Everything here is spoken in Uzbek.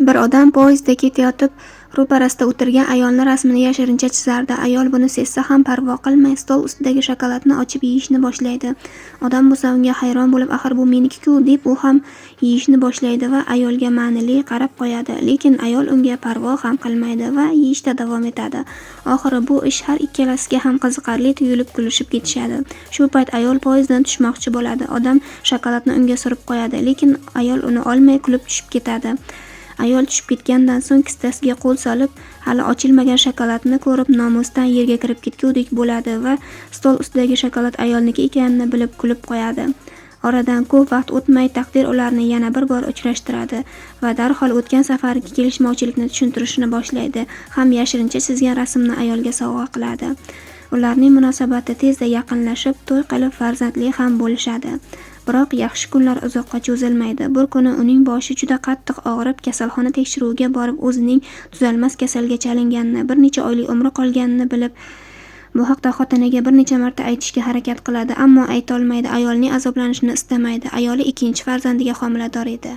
Bir odam poyezdda ketayotib, ro'parasida o'tirgan ayolni rasmini yashirincha chizardi. Ayol buni sezsa ham parvo qilmay, stol ustidagi shokoladni ochib yeyishni boshlaydi. Odam bo'lsa unga hayron bo'lib, axir bu meniki-ku deb u ham yeyishni boshlaydi va ayolga ma'nili qarab qo'yadi. Lekin ayol unga parvo ham qilmaydi va yeyishda davom etadi. Oxiri bu ish har ikkalasiga ham qiziqarli tuyulib kulishib ketishadi. Shu payt ayol poyezddan tushmoqchi bo'ladi. Odam shokoladni unga surib qo'yadi, lekin ayol uni olmay kulib tushib ketadi. Ayol tushib ketgandan so'ng kissasiga qo'l solib, hali ochilmagan shokoladni ko'rib nomusdan yerga kirib ketgudek bo'ladi va stol ustidagi shokolad ayolniki ekanini bilib kulib qo'yadi. Oradan ko'p vaqt o'tmay taqdir ularni yana bir bor uchrashtiradi va darhol o'tgan safargi kelishmovchilikni tushuntirishni boshlaydi ham yashirincha chizgan rasmni ayolga sovg'a qiladi. Ularning munosabati tezda yaqinlashib, to'y qilib farzandli ham bo'lishadi. Biroq yaxshi kunlar uzoqqa cho'zilmaydi. Bir kuni uning boshi juda qattiq og'rib, kasalxona tekshiruviga borib, o'zining tuzalmas kasalga chalinganini, bir necha oylik umri qolganini bilib, bu haqda xotiniga bir necha marta aytishga harakat qiladi, ammo aytolmaydi, ayolning azoblanishini istamaydi. Ayoli ikkinchi farzandiga homilador edi.